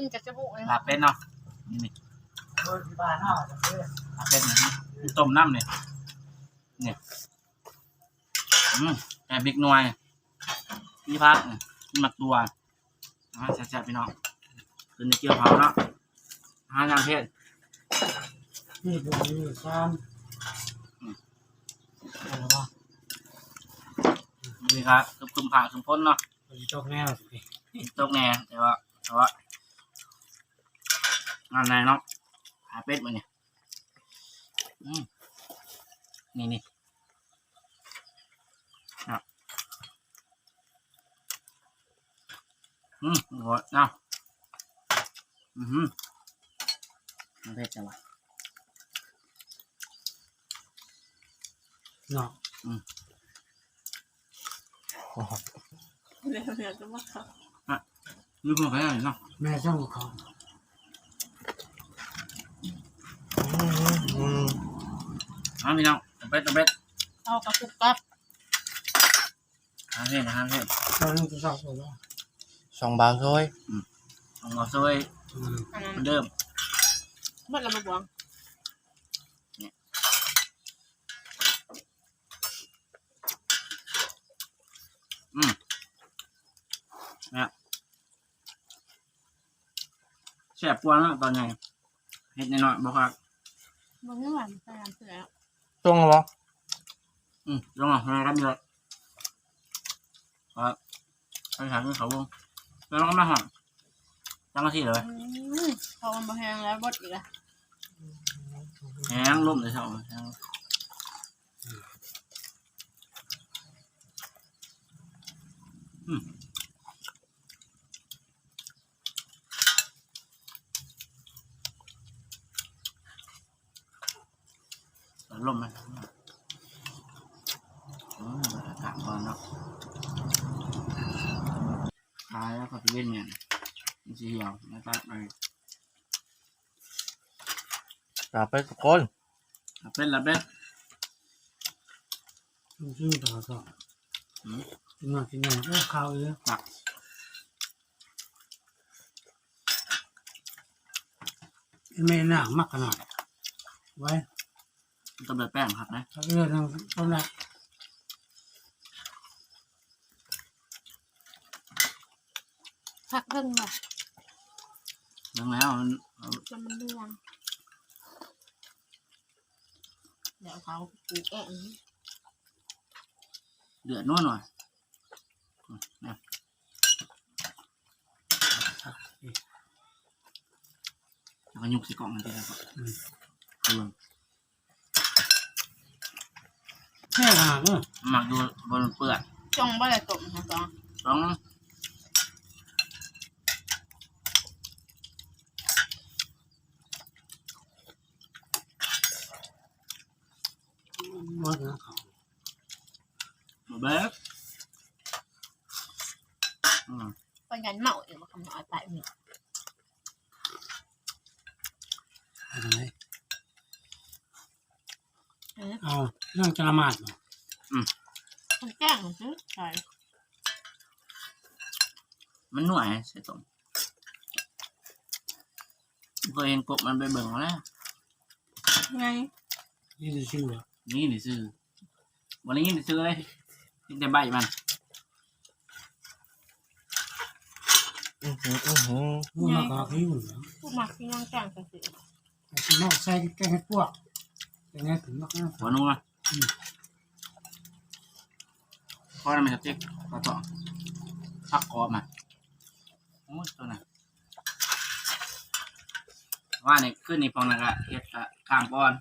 ມັນຈະຈະບຸ ລາບເປັດເນາະ ນີ້ ເອີ ທີ່ບ້ານເຮົາ ລາບເປັດນີ້ ຕົ້ມນ້ຳນີ້ ນີ້ ອືມ ແກງພິກໜ່ວຍ ມີຜັກ ມີໝາກຖົ່ວ ອ່າ ແຊບໆ ພີ່ນ້ອງ ຄືນນີ້ກ່ຽວເຂົ້າເນາະ ອາຫານຍາມເພນ ນີ້ ນີ້ ຊາມ ອືມ ນີ້ກະຄຶມຟ້າຄຶມຝົນເນາະ ຝົນຕົກແນ່ ຕົກແນ່ ແຕ່ວ່າ ແຕ່ວ່າ ງານໃນເນາະ ຂາຍເປັດມື້ນີ້ ອືມ ນີ້ໆ ເນາະ ອືມ ໂອ້ຍ ເນາະ ອືມ ເຜັດແຕ່ວ່າ ເນາະ ອືມ ແລ້ວແມ່ກໍມາເຂົ້າ ອະ ຢູ່ພວກໃຜເນາະ ແມ່ຊ່າງເຂົ້າ ອືມ ອືມ ເອົາ ພີ່ນ້ອງ ເອົາເປັດ ເອົາເປັດ ເອົາກະປຸບກັບ ຫາເຮັດ ຫາເຮັດ ຕອນນີ້ຈະຊອກບໍ່ ຊ່ອງບ່າວໂຊຍ ອືມ ຊ່ອງບ່າວໂຊຍ ອືມ ເດີມ ເບິດແລ້ວບໍ່ບວງ ນີ້ ອືມ ນະ ແຊບກວ່າເນາະ ຕອນໃຫຍ່ ເຮັດນ້ອຍໆ ບໍ່ຄັກ ບໍ່ມີຫວານ ໃສ່ນ້ຳເກືອ ຕົງແລ້ວບໍ່ ອືມ ຕົງແລ້ວ ໃຫ້ກັນເລີຍ ອ່າ ໄປຫາກິນເຂົ້າວົງ ແລ້ວເຮົາກໍມາຮອດ ຈັກນາທີແລ້ວ ອືມ ເຂົ້າມັນບໍ່ແຫ້ງແລ້ວ ບົດອີກລະ ແຫ້ງ ລົມແຕ່ເຊົ້າ ແຫ້ງ ອືມ ລົມນະ ອືມ ອາກາດຮ້ອນເນາະ ຕາຍແລ້ວ ເຂົາຊິເວັນຫຍັງ ມັນຊິຫ່ຽວ ແລ້ວຕັດໄປ ຕາໄປທຸກຄົນ ເປັນລະເປັດ ມັນຊື່ຕາສອງ ອືມ ກິນໜ້ອຍກິນໃຫຍ່ ໂອ້ ຄາວເອີຍ ຕັກ ແມ່ນາງມັກຂະໜາດ ໄວ້ ຕ້ອງໄດ້ແປ້ງຄັກນະ ເອີ ນັ້ນ ຕ້ອງໄດ້ ພັກເບິ່ງວ່າ ເບິ່ງແລ້ວ ມັນ ມັນເຫຼືອງ ດຽວເຂົາປູແອງ ເດືອດນົວໆ ອືມ ນະ ແລ້ວກໍຍົກໃສ່ກ້ອງຫັ້ນຕິ ແລ້ວກໍ ອືມ ເບິ່ງ ແທ້ຂະໜາດເດີ ມັກຢູ່ບ່ອນເປື້ອນ ຈ່ອງບໍ່ໄດ້ຕົ້ມ ຈ້ອງ ບໍ່ເບີດ ອືມ ປະຫຍັດເມົາອີກວ່າ ຄຳນ້ອຍໄປນີ້ ເອົາ ເລື່ອງຈະລະໝາດບໍ່ ອືມ ມັນແຈ້ງຊື່ໃສ ມັນໜ່ວຍໃສ່ຕົ້ມ ບໍ່ເຫັນກົກມັນ ໄປເບິ່ງເອົາແລ້ວ ໄງ ນີ້ຊື່ ນີ້ຊື່ ບໍ່ໄດ້ຍິນຊື່ເລີຍ ມີແຕ່ໃບມັນ ອື້ຫື ອື້ຫື ມັນກໍຄື ຜູ້ມັກກິນຫຍັງຈັ່ງຈັ່ງຊີ້ ຊິມາໃສ່ແກງເຫັດປວກ ແກງເຫັດ ມັກນະ ຫົວໜູນະ ອືມ ພໍແລ້ວແມ່ນ ເຈັບ ຂໍຕໍ່ ຜັກກອດມາ ໂອ້ຍ ຕົວນັ້ນ ວ່ານີ້ ຄືນນີ້ພວກນັ້ນກະເຮັດກະຂ້າມກ່ອນ